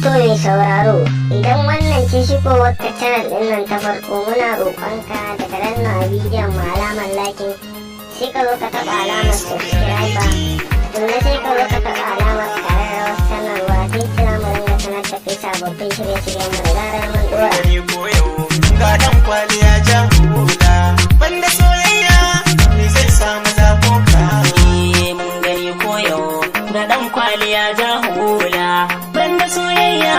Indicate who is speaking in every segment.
Speaker 1: To mai sauraro, idan wannan ce shigowar ka channel ɗin nan ta farko, muna roƙonka da ka danna a bidiyon mu alamar liking, sai ka zo ka taɓa alamar subscriber, tukunna sai ka zo ka taɓa alamar ƙararrawar sanarwa, sai kira mu ringa sanar da kai sababbin shirye-shiryen mu da zarar mun ɗora.
Speaker 2: Gani koyau ga dan kwaliya ja hula, banda soyayya me zai samu zafo ka?
Speaker 3: Mun gani koyau ga dan kwaliya ja hula, banda soyayya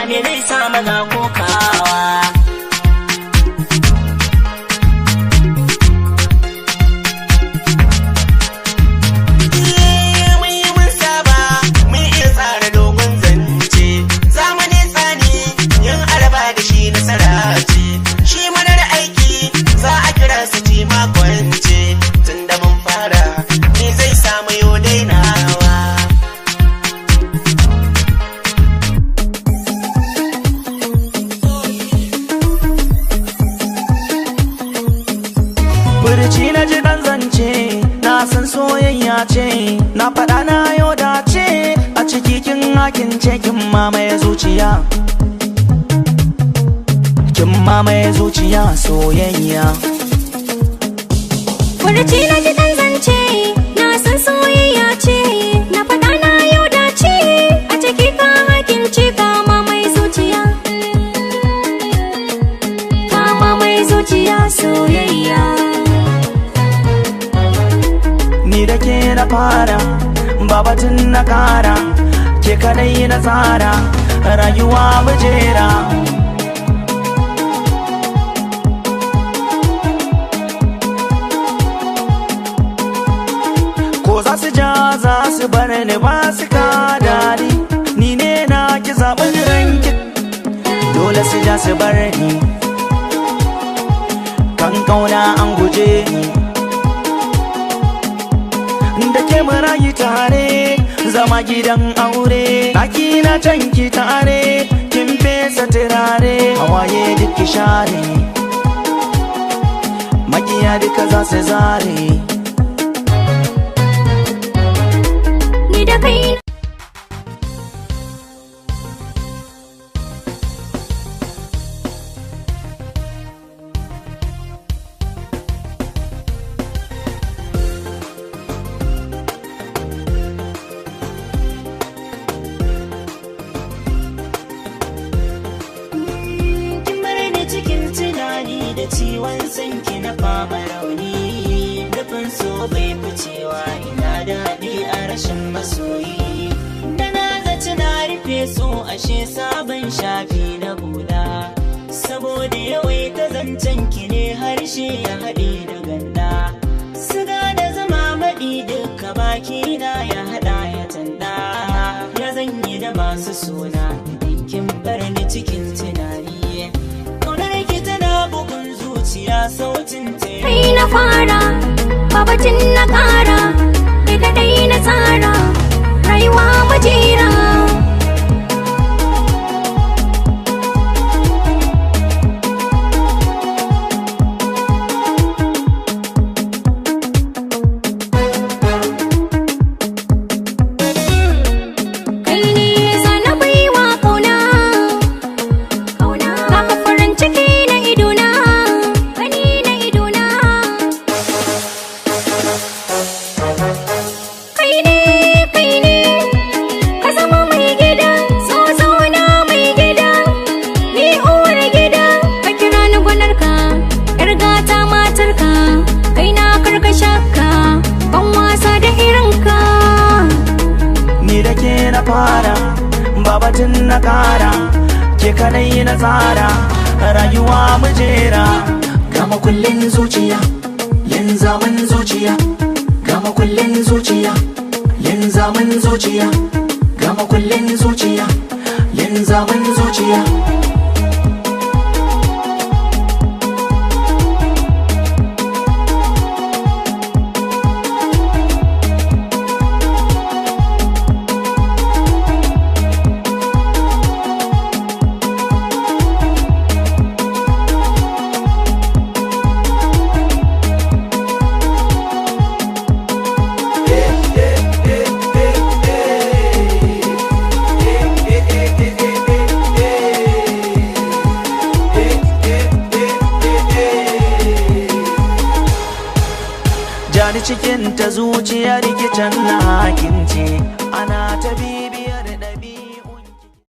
Speaker 3: me zai sa maza kokawa?
Speaker 2: Mun yi mun saba, mun iya tsara dogon zance, zamani tsani yin araba da shi nasara ce, shi manar aiki za a kira su ci makwance, tunda mun fara me zai samu yau dainawa?
Speaker 4: Furci na ji dan zance, na san soyayya ce, na faɗa na yau dace, a ciki kin hakin ce, kin mamaye zuciya. Kin mamaye zuciya, soyayya.
Speaker 5: Furuci na ji dan zance, na san soyayya ce, na faɗa na yau dace, a ciki ka hakin ce, kama mai zuciya. Kama mai zuciya, soyayya.
Speaker 4: Ni da ke na fara, babatun na kara, ke kadai na tsara, rayuwa mujera. Ko za su ja za su bar ni ba su kada ni, ni ne na ki zaɓin ranki, dole su ja su bar ni. Kan kauna an guje ni. Da ke murayi tare, zama gidan aure, ɗaki na canki tare, kin fesa turare, hawaye duk ki share, makiya duka za su zare.
Speaker 5: Ni da kai.
Speaker 3: Kin bar ni cikin tunani da ciwon sanki, na fama rauni, dafin so bai ficewa, ina daɗi a rashin masoyi, da na zaci na rufe so, ashe sabon shafi na bula, saboda yawaita zancen ki ne harshe ya haɗe da ganda, siga da zama maɗi, duka baki na ya haɗa ya tanda, ya zanyi da masu suna idan kin bar ni cikin tunani? Kaunar ki tana bugun zuciya, sautin ta
Speaker 5: Kai na fara, babatin na kara, kai kadai na tsara, rayuwa majera. Kai ne zana baiwa kauna, kaka farin ciki na idona, gani na idona. Kai ne, kai ne, ka zama mai gida, so zauna mai gida, ni uwar gida, ka kira ni gwanarka, yar gata matarka, kai na karka shakka, ban wasa da irinka.
Speaker 4: Ni da ke na fara, babatun na kara, ke kadai na tsara, rayuwa mujera. Gama kullin zuciya, linzamin zuciya, gama kullin zuciya, linzamin zuciya, gama kullin zuciya, linzamin zuciya. Gani cikin ta zuciya rikicin na hakince, ana ta bi.